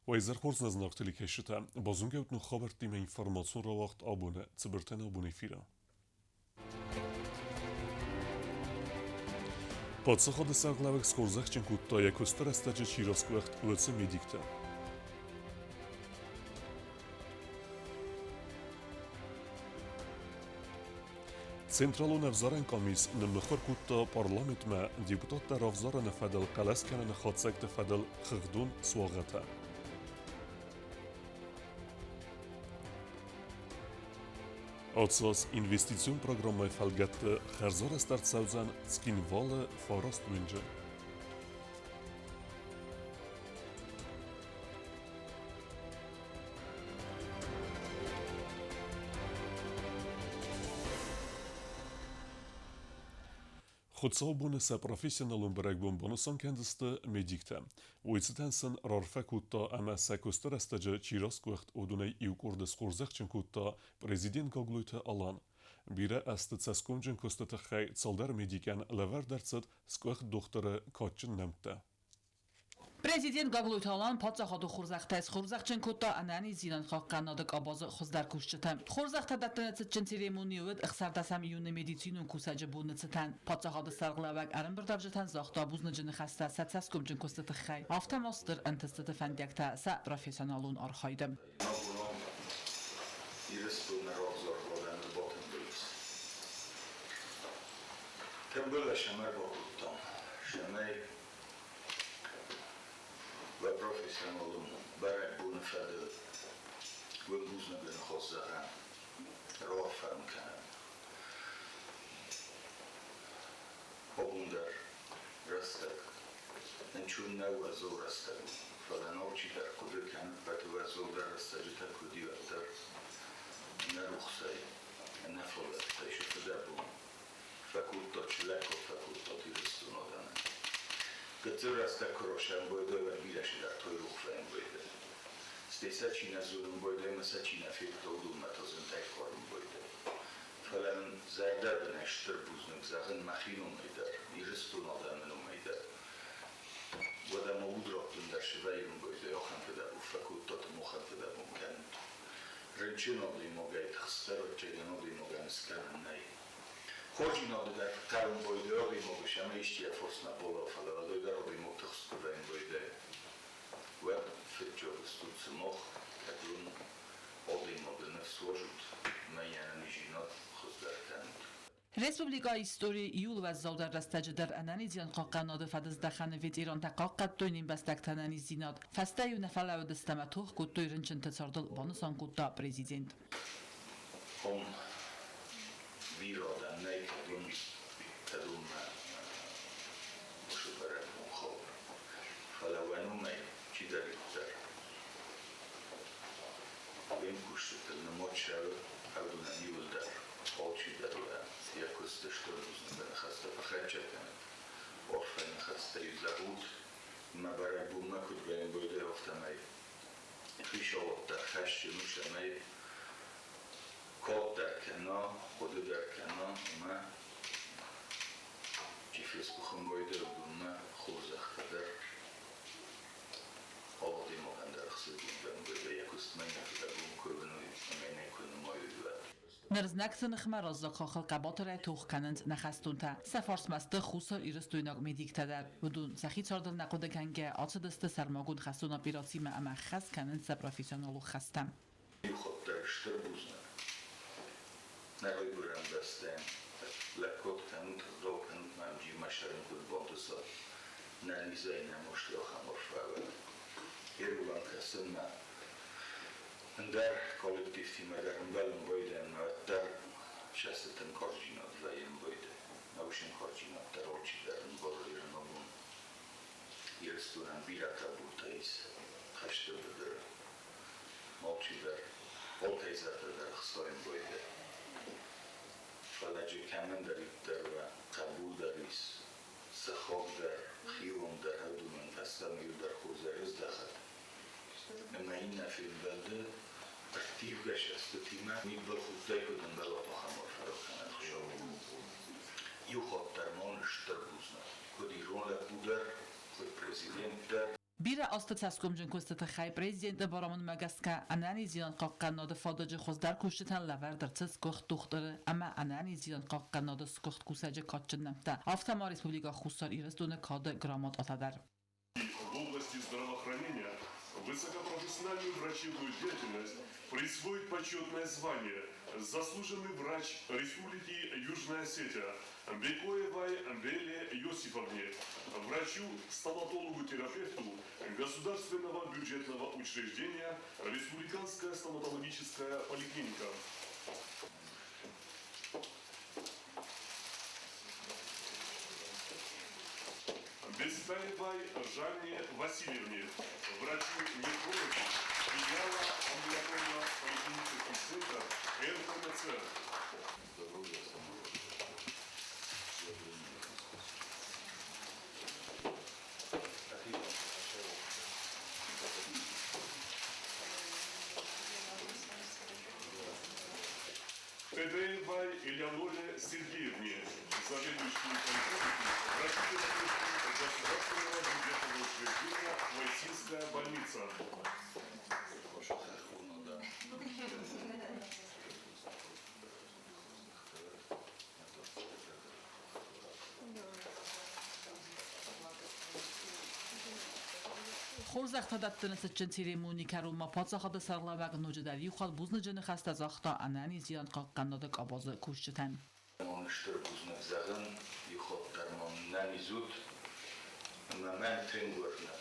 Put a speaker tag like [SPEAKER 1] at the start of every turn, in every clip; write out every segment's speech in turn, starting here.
[SPEAKER 1] Уӕ изӕр хорз нӕ зынаргъ телекӕсджытӕ! Базонгӕ ут ног хабӕрттимӕ информацион рауагъд абоны Цыбыртӕн абон эфиры. Паддзахады сӕргълӕууӕг схорзӕхджын кодта йӕ куысты рӕстӕджы чи расгуыхт, уыцы медиктӕ. Централон ӕвзарӕн къамис ныммыхуыр кодта парламентмӕ депутаттӕ равзарыны фӕдыл хъӕлӕс кӕныны хатдзӕгты фӕдыл хыгъдон суагъӕтӕ. Ацы инвестицион программӕйы фӕлгӕтты хӕрзарӕзт ӕрцӕудзӕн Цхинвалы фараст уынджы. Хуыцаубоны сӕ профессионалон бӕрӕгбон банысан кӕндзысты медиктӕ. Уый цытӕн сын рарфӕ кодта ӕмӕ сӕ куысты рӕстӕджы чи расгуыхт, уыдонӕй иу къорды схорзӕхджын кодта президент Гаглойты Алан. Бирӕ азты цӕсгомджын куысты тыххӕй цалдӕр медикӕн лӕвӕрд ӕрцыд сгуыхт дохтыры кадджын нӕмттӕ.
[SPEAKER 2] Президент Гаглойты Алан паддзахады хорзӕхтӕй схорзӕхджын кодта ӕнӕниздзинад хъахъхъӕнынады къабазы хуыздӕр кусджытӕ. Хорзӕхтӕ дӕттыны цытджын церемони уыд 16 июны медицинон кусӕджы боны цытӕн. Паддзахады сӕргълӕууӕг ӕрӕмбырдуӕвджытӕн загъта бузныджы ныхӕстӕ сӕ цӕсгомджын куысты тыххӕй, афтӕ ма стыр ӕнтыстыты фӕндиӕгтӕ сӕ профессионалон архайды.
[SPEAKER 3] Ирыстоны рагзаргъуадӕны батымбыл ис. Тымбыл ӕм ӕрбакодтам, цӕмӕй Уӕ профессионалон бӕрӕгбоны фӕдыл уын бузныгы ныхас зӕгъӕм, раарфӕ кӕнӕм. Абон дӕр рӕстӕг ӕнцон нӕу уӕззау рӕстӕг у, фӕлӕ алчидӕр хъуыды кӕны, ӕппӕты уӕззаудӕр рӕстӕджытӕ куыд и, уӕддӕр нӕ рухсӕй, нӕ фадӕттӕй сӕ фыдӕбон фӕкодта чылӕггаг фӕкодтат Ирыстоны адӕмӕн. Гыццыл рӕстӕг куы росӕмбойдӕ, уӕд бирӕ сидӕртой рухфӕмбойдӕ. Стӕй сӕ чи нӕ зонынбойдӕ ӕмӕ сӕ чи нӕ федта, уыдонмӕ та зынтӕй фхӕрынбойдӕ. Фӕлӕ мын зӕрдӕбынӕй стыр бузныг зӕгъын мӕхи номӕй дӕр, Ирыстоны адӕмы номӕй дӕр. Уӕдӕ мӕ уд раттын дӕр сывӕййынбойдӕ ахӕм фыдӕбон фӕкодтат ӕмӕ ахӕм фыдӕбон кӕнут. Рынчын адӕймагӕй тыхстдӕр ӕвӕццӕгӕн адӕймагӕн скӕнӕн нӕй. Хорздзинады дӕр хъӕуын бойдӕ адӕймаг ис ӕмӕ исти ӕфорсмӕ бола, фӕлӕ уӕдӕй дӕр адӕймаг тыхст куы вӕййын бойдӕ, уӕд фыццаг стут сымах, кӕд уын адӕймагы ныфс уарзут ӕмӕ йӕ ӕнӕниздзинад хуыздӕр кӕнут.
[SPEAKER 2] Республикӕйы историйы иууыл уӕззаудӕр рӕстӕджы дӕр ӕнӕниздзинад хъахъхъӕнынады фӕдыздӕхӕны ветерантӕ хъахъхъӕдтой не мбӕстӕгты ӕнӕниздзинад. Фӕстӕ-иу нӕ фӕлӕууыдысты ӕмӕ тох кодтой рынчынты цардыл, банысан кодта президент.
[SPEAKER 3] Ом бирӕ адӕм нӕй, кӕдонмӕ уыцы бӕрӕгбон хауы. Фӕлӕ уӕ номӕй чидӕриддӕр уе мкусджытыл нымад цӕуы, уыдонӕн иуылдӕр алчидӕр уӕ йӕ куысты стыр бузныгы ныхӕстӕ фӕхӕццӕ кӕнӕд. Арфӕйы ныхӕстӕ-иу зӕгъут, мӕ бӕрӕгбонмӕ куыд вӕййын, афтӕмӕй. Хицауад дӕр хӕсджын у, цӕмӕй код дӕр кӕна, хъуыды дӕр кӕна ӕмӕ чи фесгуыхын байдайы, уыдонмӕ хорзӕхтӕ дӕр адӕймагӕн дӕр ӕхсызгон вӕййы, йӕ куыстмӕ йын фыдӕбон куы уыной ӕмӕ йын ӕй куы нымайой, уӕд.
[SPEAKER 2] Ныр знӕгты ныхмӕ раззаг хаххыл хъӕбатырӕй тох кӕнынц нӕ хӕстонтӕ. Сӕ фарсмӕ сты хуссар-ирыстойнаг медиктӕ дӕр. Уыдон сӕхи цардыл нӕ хъуыды кӕнгӕ ацыдысты сӕрмагонд хӕстон операцимӕ ӕмӕ хӕс кӕнынц сӕ профессионалон хӕстӕ.
[SPEAKER 3] Иу хатт дӕр стыр бузныг нӕ райгуырӕн бӕстӕйӕн. Лӕггад кӕнут, ӕгъдау кӕнут мӕм джимӕ сӕрын куыд бантыса, нӕ низӕй нӕ маст ахӕм арфӕ уӕд. Ерулан кӕсынмӕ ӕндӕр коллективтимӕ дӕр ӕмбӕлын байдайӕм, уӕддӕр сӕ цытӕн карздзинад вӕййын байдайы. Научон карздзинад дӕр алчидӕр ӕмбары ирон Ирыстонӕн бирӕ табутӕ ис хӕсты быдыры. Алчидӕр, алкӕй зӕрдӕ дӕр ӕхсайын байдайы. Фӕлӕ джы кӕмӕндӕриддӕр уа хъӕбул дӕр ис, сыхаг дӕр, хион дӕр уыдонӕн фӕстӕмӕ иу дӕр хорзӕй рыздӕхӕд. Ӕмӕ иннӕ фембӕлды ӕрттивгӕ сӕстытимӕ мидбылхудтӕй куыд ӕмбӕла, ахӕм арфӕ ракӕнӕд Хуыцау. Иу хатт дӕр ма уын стыр бузныг, куыд ирон лӕппу дӕр, куыд президент дӕр.
[SPEAKER 2] Бирӕ азты цӕсгомджын куысты тыххӕй президенты барамындмӕ гӕсгӕ ӕнӕниздзинад хъахъхъӕнынады фадыджы хуыздӕр кусджытӕн лӕвӕрд ӕрцыд сгуыхт дохтыры ӕмӕ ӕнӕниздзинад хъахъхъӕнынады сгуыхт кусӕджы кадджын нӕмттӕ, афтӕ ма Республикӕ Хуссар Ирыстоны Кады грамотатӕ дӕр.
[SPEAKER 1] В области здравоохранения высокопрофессиональную врачебную деятельность присвоить почетное звание «Заслуженный врач Республики Южная Осетия» Бекоевой Белле Иосифовне, врачу-стоматологу-терапевту Государственного бюджетного учреждения Республиканская стоматологическая поликлиника. Бестаевой Жанне Васильевне, врачу-нефрологу филиала амбулаторно-поликлинический центр РПМЦ.
[SPEAKER 3] Здоровья самого.
[SPEAKER 1] Тедеевой Элеоноре Сергеевне, заведующей поликлиникой врачу-терапевту Государственного бюджетного учреждения «Войсинская больница».
[SPEAKER 2] Хорзӕхтӕ дӕттыны цытджын церемонийы кӕронмӕ паддзахады сӕргълӕууӕг ноджыдӕр иу хатт бузныджы ныхӕстӕ загъта ӕнӕниздзинад хъахъхъӕнынады къабазы кусджытӕн.
[SPEAKER 3] Стыр бузныг зӕгъын, иу хатт дӕр ма нӕниз ут, ӕмӕ мӕн тынг уырны.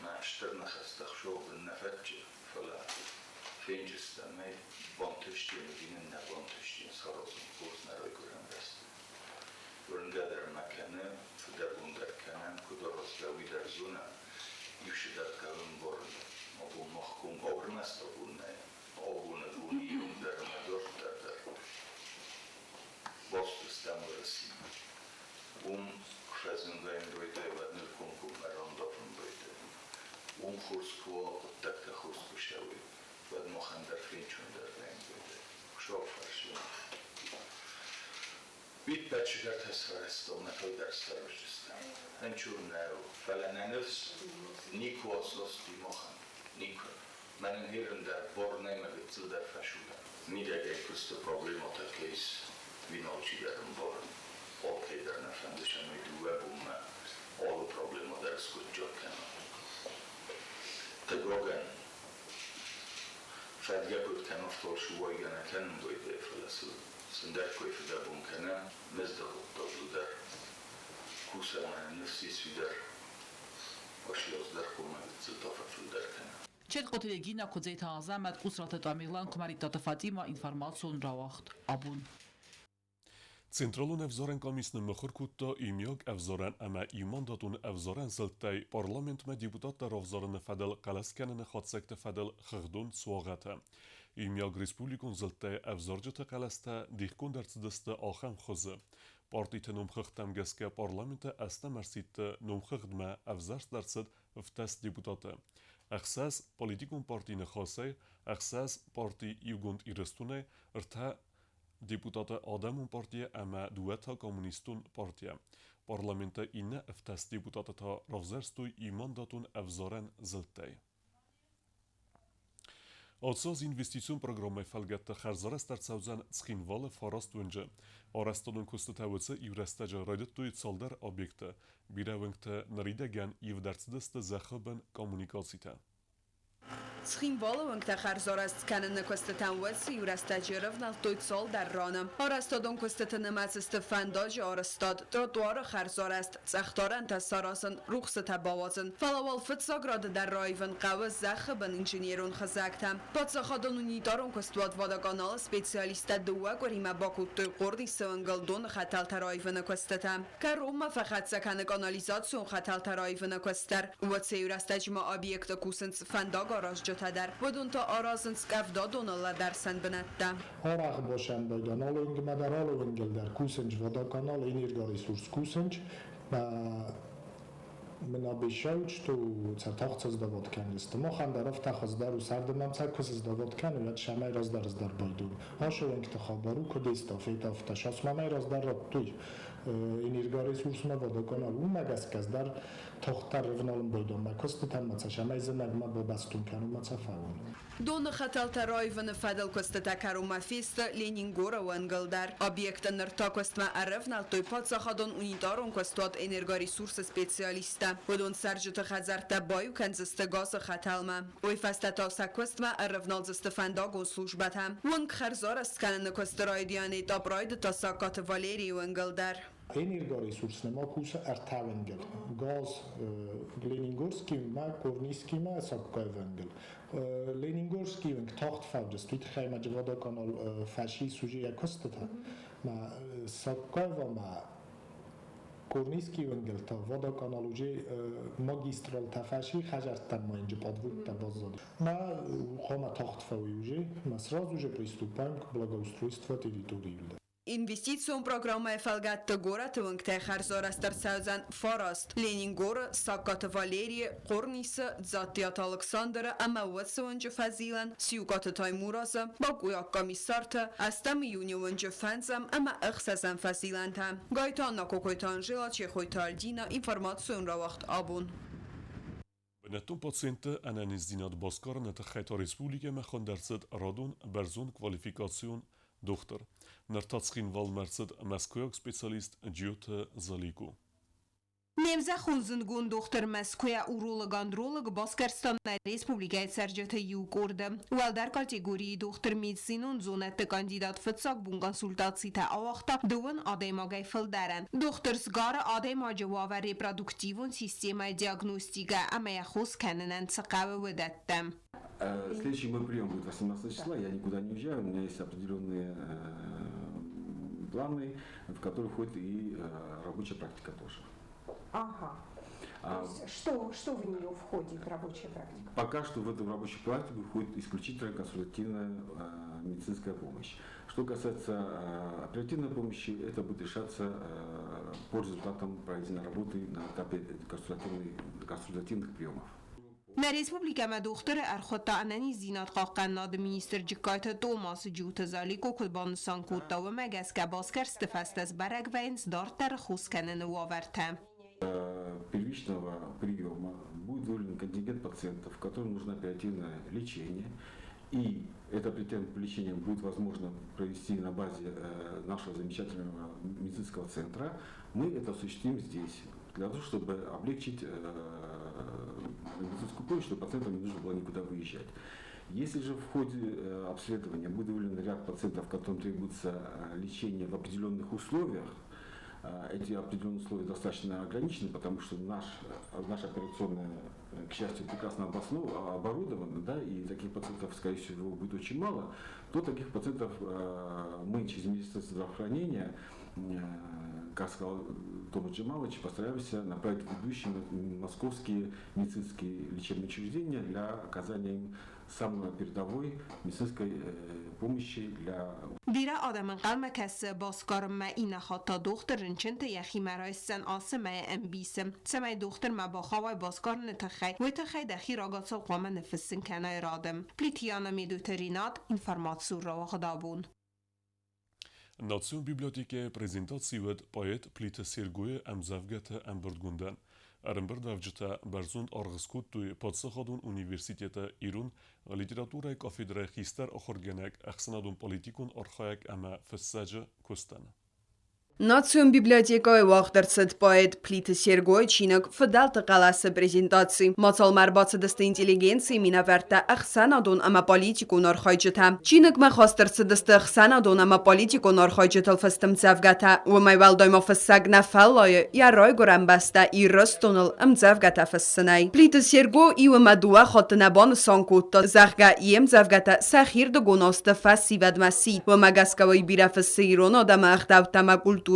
[SPEAKER 3] Мӕ стыр ныхӕстӕ хсӕвы нӕ фӕтчы, фӕлӕ фенджыстӕм ӕй, бантыстин ӕви нын нӕ бантыстин саразын хорз нӕ райгуырӕн бӕстӕ. Уырнгӕ дӕр мӕ кӕны, фыдӕбон дӕр кӕнӕм, куыд аразгӕ, уый дӕр зонӕм. Иу цыдӕр хъӕуы ӕмбарын. Абон мах ком ӕрмӕст абон нӕ, абоны боны ирон дӕр ӕмӕ дарддӕр дӕр баст стӕм Уӕрӕсемӕ. Уым фӕзынгӕйын райдайы, уӕд ныр комкоммӕ рандавын байдайы. Уым хорз куы уа, хъуыддӕгтӕ хорз куы цӕуой, уӕд махӕн дӕр фенчондӕр вӕййын байдайы. Хуыцау фӕрсы. Иппӕт чидӕртӕ сарӕзтон, нӕ фылдӕр сараздзыстӕм. Ӕнчур нӕу, фӕлӕ нӕ ныфс никуы асасти махӕн, никуы. Мӕнӕн херын дӕр бар нӕй мӕ гыццыл дӕр фӕсудӕн. Мидӕгӕй куысты проблемӕтӕ кӕй ис, уый алчидӕр ӕмбары. Алкӕй дӕр нӕ фӕнды, цӕмӕй дыууӕ бонмӕ алы проблемӕ дӕр скъуыддзаг кӕна. Хъыгагӕн, фӕдгӕ куыд кӕна, фӕлсу уайгӕ нӕ кӕнын байдайы, фӕлӕ сыл сындӕггай фыдӕбон кӕнӕм, мызды хъуыддагыл дӕр. Кусӕм ӕмӕ ныфс ис уый дӕр, ас дӕр хъуамӕ гыццыл та фӕфылдӕр кӕна.
[SPEAKER 2] Четкъоты Регина, Куыдзеты Азӕмӕт, Къусраты Тамерлан, Куымӕридтаты Фатима, информацион рауагъд «Абон».
[SPEAKER 1] Централон ӕвзарӕн къамис ныммыхуыр кодта иумиаг ӕвзарӕн ӕмӕ иумандатон ӕвзарӕн зылдтӕй парламентмӕ депутаттӕ равзарыны фӕдыл хъӕлӕс кӕныны хатдзӕгты фӕдыл хыгъдон суагъӕтӕ. Иумиаг республикон зылдтӕй ӕвзарджыты хъӕлӕстӕ дихгонд ӕрцыдысты ахӕм хуызы. Партиты номхыгъдтӕм гӕсгӕ парламенты ӕстӕм ӕрсидты номхыгъдмӕ ӕвзӕрст ӕрцыд 17 депутаты. 6 политикон партийы ныхасӕй, 6 парти Иугонд Ирыстонӕй, 3 депутаты Адӕмон партийӕ ӕмӕ 2 та Коммунистон партийӕ. Парламенты иннӕ 17 депутаты та равзӕрстой иумандатон ӕвзарӕн зылдтӕй. Ацы аз инвестицион программӕйы фӕлгӕтты хӕрзарӕзт ӕрцӕудзӕн Цхинвалы 9 уынджы. Арӕзтадон куыстытӕ уыцы иу рӕстӕджы райдыдтой цалдӕр объекты. Бирӕ уынгты ныридӕгӕн ивд ӕрцыдысты зӕххы бын коммуникацитӕ.
[SPEAKER 4] Цхинвалы уынгтӕ хӕрзарӕзт кӕныны куыстытӕм уыцы иу рӕстӕджы ӕрӕвнӕлдтой цалдӕр раны. Арӕзтадон куыстыты нымӕцы сты фӕндаджы арӕзтад, тротуары хӕрзарӕзт, цъӕхдарӕнтӕ саразын, рухсытӕ бауадзын. Фӕлӕ уал фыццаг рады дӕр раивын хъӕуы зӕххы бын инженерон хызӕгтӕ. Паддзахадон унитарон куыстуат «Водоканал»-ы специалисттӕ 2 къуыримӕ бакодтой Хъорнисы уынгыл доны хӕтӕлтӕ раивыны куыстытӕ. Кӕронмӕ фӕхӕццӕ кӕны канализацион хӕтӕлтӕ раивыны куыст дӕр. Уыцы иу рӕстӕджы ма объекты кусынц фӕндагаразджытӕ дӕр. Уыдон та аразынц къӕвдадоны лӕдӕрсӕн бынӕттӕ.
[SPEAKER 5] Арӕх босӕмбӕлдӕн алы уынгмӕ дӕр, алы уынгыл дӕр кусынч водоканал, энергоресурс кусынч. Мын обещают, что цӕртах сдавод кӕндзысты. Махӕн дӕр афтӕ хуыздӕр у, сӕрды нӕм цӕ куы сдавод кӕны, уӕд сӕмӕй раздӕр раздӕр байдон. Ашы уынгты хабар у, куыд эстафета афтӕ. Шасмамӕй раздӕр радтой. Энергоресурсмӕ, Водоканал. Уымӕ гӕсгӕ дӕр тагъддӕр ӕвналын байдайон мӕ куыстытӕм, ма цӕ цӕмӕй зымӕгмӕ бабӕстон кӕнон ма цӕ фӕуон.
[SPEAKER 4] Доны хӕтӕлтӕ раивыны фӕдыл куыстытӕ кӕронмӕ фесты Ленингоры уӕнгыл дӕр. Объекты ныр та куыстмӕ ӕрӕвнӕлдтой паддзахадон унитарон куыстуат Энергоресурс-ы специалисттӕ. Уыдон цӕрджыты хӕдзӕрттӕ баиу кӕндзысты газы хӕтӕлмӕ. Уый фӕстӕ та сӕ куыстмӕ ӕрӕвналдзысты фӕндагон службӕтӕ. Уынг хӕрзарӕзт кӕныны куысты райдиан этап райдыдта Сагкаты Валерийы уынгыл дӕр.
[SPEAKER 5] Энергоресурс нӕма кусы ӕртӕ уынгыл: газ Ленингорскимӕ, Корнийскимӕ, Сагкайы уынгыл. Ленингорский уынг тагъд фӕуыдзысты, уый тыххӕй ма Водоканал фӕсис уже йӕ куыстытӕ. Ма Сагкаева ма Корнийский уынгыл та Водоканал уже магистралтӕ фӕси, хӕдзӕрттӕм ма инджы подводтӕ баззад. Ма хъуамӕ тагъд фӕуой уже, ма сразу же приступаем к благоустройству территории.
[SPEAKER 4] Инвестицион программӕйы фӕлгӕтты горӕты уынгтӕй хӕрзарӕзт ӕрцӕудзӕн фараст: Ленингоры, Сагкаты Валерийы, Хъорнисы, Дзаттиаты Алыксандры ӕмӕ уыцы уынджы фӕзилӕн, Сиукъаты Таймуразы, Бакуйаг комиссарты, ӕстӕм июны уынджы фӕндзӕм ӕмӕ ӕхсӕзӕм фӕзилӕнтӕ. Гайтанна Кокойты Анжела, Чехойты Альдина, информацион рауагъд абон.
[SPEAKER 1] Бынӕттон пациентты ӕнӕниздзинад басгарыны тыххӕй та республикӕмӕ хуынд ӕрцыд радон бӕрзондквалификацион дохтыр. Ныр та Цхинвалмӕ ӕрцыд мӕскуыйаг специалист Джиоты Залико.
[SPEAKER 6] Не мзӕххон зындгонд дохтыр Мӕскуыйӕ уролог-андролог басгӕрста нӕ республикӕйы цӕрджыты иу къорды. Уӕлдӕр категорийы дохтыр медицинон зонӕдты кандидат фыццаг бон консультацитӕ ауагъта дыууын адӕймагӕй фылдӕрӕн. Дохтыр сгары адӕймаджы уавӕр репродуктивон системӕйы диагностикӕ ӕмӕ йӕ хос кӕнынӕн цы хъӕуы, уыдӕттӕ.
[SPEAKER 7] Следующий мой прием будет 18 числа, я никуда не уезжаю, у меня есть определенные планы, в которые входит и рабочая практика тоже.
[SPEAKER 8] Ага. То есть что в нее входит, рабочая практика?
[SPEAKER 7] Пока что в эту рабочую практику входит исключительно консультативная медицинская помощь. Что касается оперативной помощи, это будет решаться по результатам проведенной работы на этапе консультативных приемов.
[SPEAKER 6] Нӕ республикӕмӕ дохтыры ӕрхуыдта ӕнӕниздзинад хъахъхъӕнынады министр Джыккайты Томас. Джиоты Залико куыд банысан кодта, уымӕ гӕсгӕ басгӕрсты фӕстӕ сбӕрӕг вӕййынц дарддӕры хос кӕныны уавӕртӕ.
[SPEAKER 7] Первичного приема будет выявлен контингент пациентов, которым нужно оперативное лечение. И это оперативное лечение будет возможно провести на базе нашего замечательного медицинского центра. Мы это осуществим здесь, для того, чтобы облегчить медицинскую помощь, чтобы пациентам не нужно было никуда выезжать. Если же в ходе обследования будет выявлен ряд пациентов, которым требуется лечение в определенных условиях, эти определенные условия достаточно ограничены, потому что наша операционная, к счастью, прекрасно оборудована, да, и таких пациентов, скорее всего, будет очень мало, то таких пациентов мы через Министерство здравоохранения, как сказал Томас Джамалович, постараемся направить в ведущие московские медицинские лечебные учреждения для оказания им самой передовой медицинской помощи для
[SPEAKER 6] Бирӕ адӕм ӕнхъӕлмӕ кӕсы басгарынмӕ, иннӕ хатт та дохтыр рынчынты йӕхимӕ райсдзӕн ацы мӕйы ӕмбисы. Цӕмӕй дохтырмӕ бахауай басгарыны тыххӕй, уый тыххӕй дӕхи рагацау хъуамӕ ныффыссын кӕнай рады. Плитиана Медойты Ринат, информацион рауагъд абон.
[SPEAKER 1] Национ библиотекӕйы презентаци уыд поэт Плиты Сергойы ӕмдзӕвгӕты ӕмбырдгондӕн. Ӕрӕмбырдуӕвджытӕ бӕрзонд аргъ скодтой паддзахадон университеты ирон литературӕйы кафедрӕйы хистӕр ахуыргӕнӕг, ӕхсӕнадон-политикон архайӕг ӕмӕ фыссӕджы куыстӕн.
[SPEAKER 4] Национ библиотекӕйы уагъд ӕрцыд поэт Плиты Сергойы чиныг «Фыдӕлты хъӕлӕс-ы» презентаци. Мадзалмӕ ӕрбацыдысты интеллигенцийы минӕвӕрттӕ, ӕхсӕнадон ӕмӕ политикон архайджытӕ. Чиныгмӕ хаст ӕрцыдысты ӕхсӕнадон ӕмӕ политикон архайджытыл фыст ӕмдзӕвгӕтӕ. Уымӕй уӕлдай ма фыссӕг нӕ фӕллайы йӕ райгуырӕн бӕстӕ Ирыстоныл ӕмдзӕвгӕтӕ фыссынӕй. Плиты Серго иу ӕмӕ дыууӕ хатты нӕ банысан кодта, зӕгъгӕ, йе мдзӕвгӕтӕ сӕхирдыгонау сты фӕсивӕдмӕ сидт. Уымӕ гӕсгӕ уый бирӕ фыссы ирон адӕмы ӕгъдӕуттӕ ӕмӕ культурӕйыл.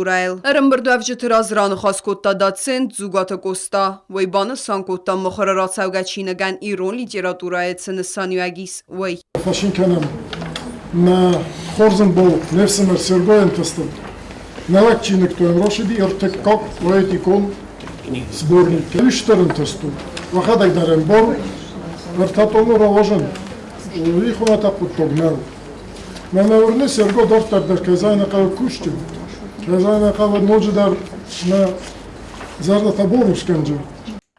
[SPEAKER 4] Ӕрӕмбырдуӕвджыты раз раныхас кодта доцент Дзугаты Къоста. Уый банысан кодта мыхуыры рацӕугӕ чиныгӕн ирон литературӕйы цы нысаниуӕг ис, уый.
[SPEAKER 9] Фӕцин кӕнӕм нӕ хорз ӕмбал не фсымӕр Сергойӕн тыстыл. Нӕуӕг чиныгтон рацыди ӕртыккаг поэтикон сборник. Стыр ӕнтыст у. Уӕхӕдӕг дӕр ӕмбал ӕртӕтомы рауазын уый хуымӕтӕг хъуыддаг нӕу. Мӕнӕ уырны Серго дарддӕр дӕр кӕй зайы нӕ хъӕуы кусджын. Кӕй зӕгъын ӕй хъӕуы, ноджыдӕр нӕ зӕрдӕтӕ барухс кӕнджын.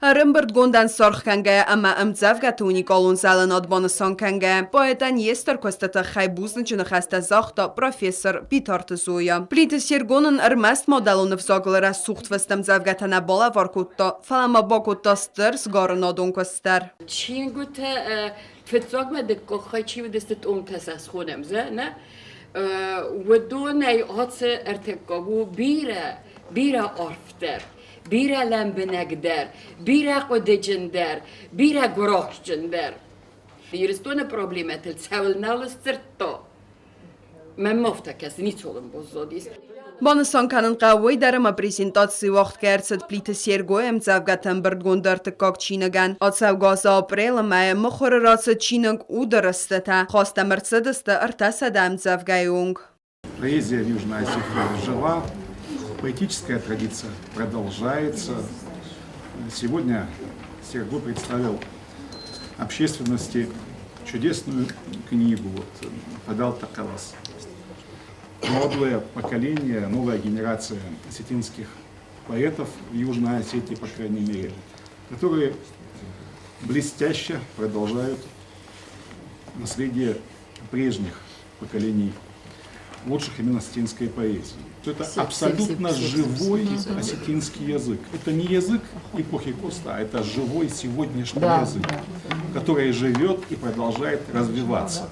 [SPEAKER 4] Ӕрӕмбырдгондӕн саргъ кӕнгӕйӕ ӕмӕ ӕмдзӕвгӕты уникалон зӕлынад банысан кӕнгӕйӕ, поэтӕн йе стыр куысты тыххӕй бузныджы ныхӕстӕ загъта профессор Битарты Зоя. Плиты Серго нын ӕрмӕст мадӕлон ӕвзагыл рӕсугъд фыст ӕмдзӕвгӕтӕ нӕ балӕвар кодта, фӕлӕ ма бакодта стыр сгарынадон куыст дӕр.
[SPEAKER 10] Чингуытӕ фыццагмӕ дыккаг хай чи уыдысты, тъомтӕ сӕ схонӕм, нӕ? Уыдонӕй ацы ӕртыккаг у бирӕ, бирӕ арфдӕр, бирӕ лӕмбынӕгдӕр, бирӕ хъуыдыджындӕр, бирӕ гуырахстджындӕр. Ирыстоны проблемӕтыл цӕуылнал сдзырдта, мӕнмӕ афтӕ кӕсы, ницуал ын баззадис.
[SPEAKER 4] Банысан кӕнын хъӕуы уый дӕр, ӕмӕ презентаци уагъд кӕй ӕрцыд Плиты Сергойы ӕмдзӕвгӕты ӕмбырдгонд ӕртыккаг чиныгӕн. Ацӕугӕ азы апрелы мӕйы мыхуыры рацыд чиныг Уды рыстытӕ. Хаст ӕм ӕрцыдысты 300 ӕмдзӕвгӕйы онг.
[SPEAKER 11] Поэзия в Южной Осетии жива, поэтическая традиция продолжается. Сегодня Серго представил общественности чудесную книгу вот, «Фадал Такалас». Молодое поколение, новая генерация осетинских поэтов в Южной Осетии, по крайней мере, которые блестяще продолжают наследие прежних поколений лучших именно осетинской поэзии. Это абсолютно живой осетинский язык. Это не язык эпохи Коста, а это живой сегодняшний язык, который живет и продолжает развиваться.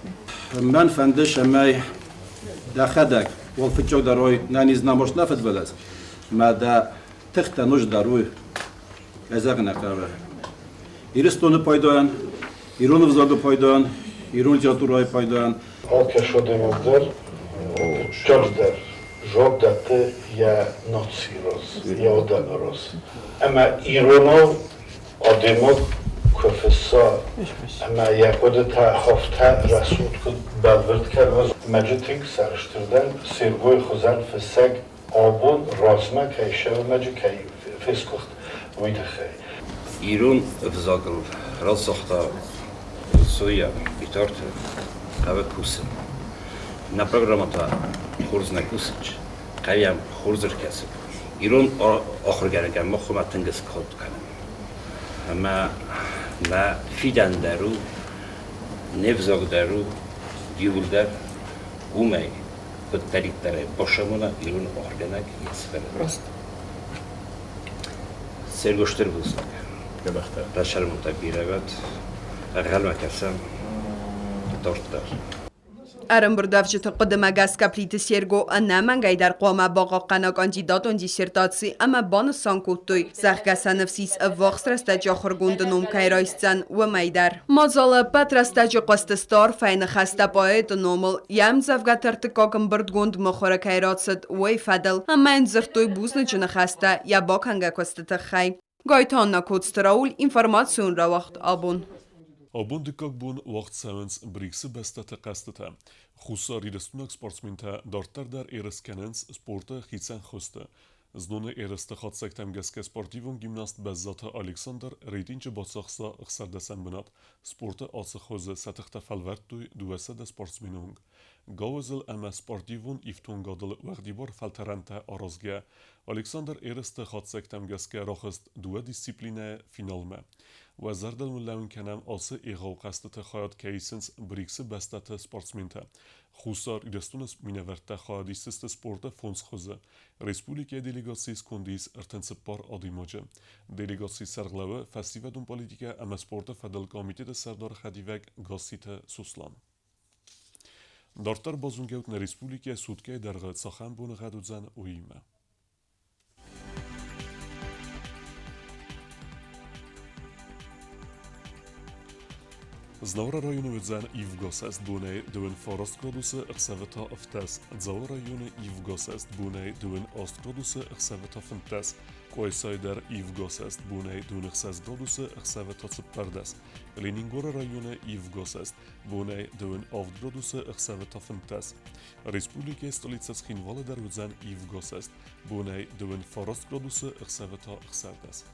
[SPEAKER 12] Мӕн фӕнды, цӕмӕй дӕхӕдӕг уал фыццагдӕр уой нӕниз намост нӕ фыдбылыз, мӕ дӕ тыхтӕ ноджыдӕр уой кӕй хъӕуы. Ирыстоны пайдайӕн, ирон ӕвзагы пайдайӕн, ирон литературӕйы пайдайӕн.
[SPEAKER 13] Алкӕцы дӕр фыццагдӕр дзуапп дӕтты йӕ нацийы раз, йӕ адӕмы раз. Ӕмӕ иронау адӕймаг куы фысса ӕмӕ йӕ хъуыдытӕ афтӕ рӕсугъд куы бӕлвырд кӕна, мӕджы тынг сӕрыстыр дӕн, Сергойы хуызӕн фыссӕг абон размӕ кӕй цӕуы, мӕджы кӕй фесгуыхт, уый тыххӕй.
[SPEAKER 12] Ирон ӕвзагыл рацагъта Зоя Битарты хъӕуы кусын. Нӕ программӕтӕ хорз нӕ кусынц, хъӕуӕм хорз ӕркӕсын. Ирон ахуыргӕнӕгӕн мах тынг скод кӕнӕм. Ӕмӕ нӕ фидӕн дӕр у, не взаг дӕр у, иууылдӕр уымӕй куыддӕриддӕрӕй бацамона ирон ахуыргӕнӕг йе сфӕлдыст. Серго стыр бузныг. Дӕ бирӕ уӕд, ӕнхъӕлмӕ кӕсӕм дарддӕр.
[SPEAKER 4] Ӕрӕмбырдуӕвджыты хъуыдымӕ гӕсгӕ Плиты Серго ӕнӕмӕнгӕй дӕр хъуамӕ бахъахъхъӕна кандидатон диссертаци ӕмӕ банысан кодтой, зӕгъгӕ, сӕ ныфс ис, ӕввахс рӕстӕджы ахуыргонды ном кӕй райсдзӕн, уымӕй дӕр. Мадзалы ӕппӕт рӕстӕджы хъуыстысты арфӕйы ныхӕстӕ поэты номыл, йӕ ӕмдзӕвгӕты ӕртыккаг ӕмбырдгонд мыхуыры кӕй рацыд, уый фӕдыл, ӕмӕ йын дзырдтой бузныджы ныхӕстӕ йӕ бакӕнгӕ куысты тыххӕй. Гайты Анна, Коцты Рауль, информацион рауагъд «Абон».
[SPEAKER 1] Абон дыккаг бон уагъд цӕуынц БРИКС-ы бӕстӕты хъӕзтытӕ. Хуссарирыстойнаг спортсментӕ дарддӕр дӕр ерыс кӕнынц спорты хицӕн хуызты. Зноны ерысты хатдзӕгтӕм гӕсгӕ спортивон гимнаст Бӕззаты Александр рейтинджы бацахста 16-ӕм бынат. Спорты ацы хуызы сӕ тыхтӕ фӕлвӕрдтой 200 спортсмены онг. Гауызыл ӕмӕ спортивон ифтонгадыл уӕгъдибар фӕлтӕрӕнтӕ аразгӕ, Александр ерысты хатдзӕгтӕм гӕсгӕ рахызт дыууӕ дисциплинӕйы финалмӕ. Уӕ зӕрдыл уын лӕууын кӕнӕм, ацы егъау хъӕзтыты хайад кӕй исынц БРИКС-ы бӕстӕты спортсментӕ. Хуссар Ирыстоны минӕвӕрттӕ хайад исдзысты спорты фондз хуызы. Республикӕйы делегацийы сконды ис 34 адӕймаджы. Делегацийы сӕргълӕууы фӕсивӕдон политикӕ ӕмӕ спорты фӕдыл комитеты сӕрдары хӕдивӕг Гасситы Сослан. Дарддӕр базонгӕут нӕ республикӕйы суткӕйы дӕргъы цахӕм боныгъӕд уыдзӕн, уыимӕ. Знауыры районы уыдзӕн ивгӕ бонӕй 29 градусы, ӕхсӕвы та 17. Дзауы районы ивгӕ бонӕй 28 градусы, ӕхсӕвы та 15. Къуайсайы дӕр ивгӕ бонӕй 26 градусы, ӕхсӕвы та 14. Ленингоры районы ивгӕ бонӕй 27 градусы, ӕхсӕвы та 15. Республикӕйы столицӕ Цхинвалы дӕр уыдзӕн ивгӕ бонӕй 29 градусы, ӕхсӕвы та 16.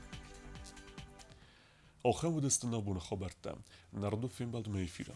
[SPEAKER 1] Ахӕм уыдысты нӕ боны хабӕрттӕ. Народон фембӕлдмӕ эфиры.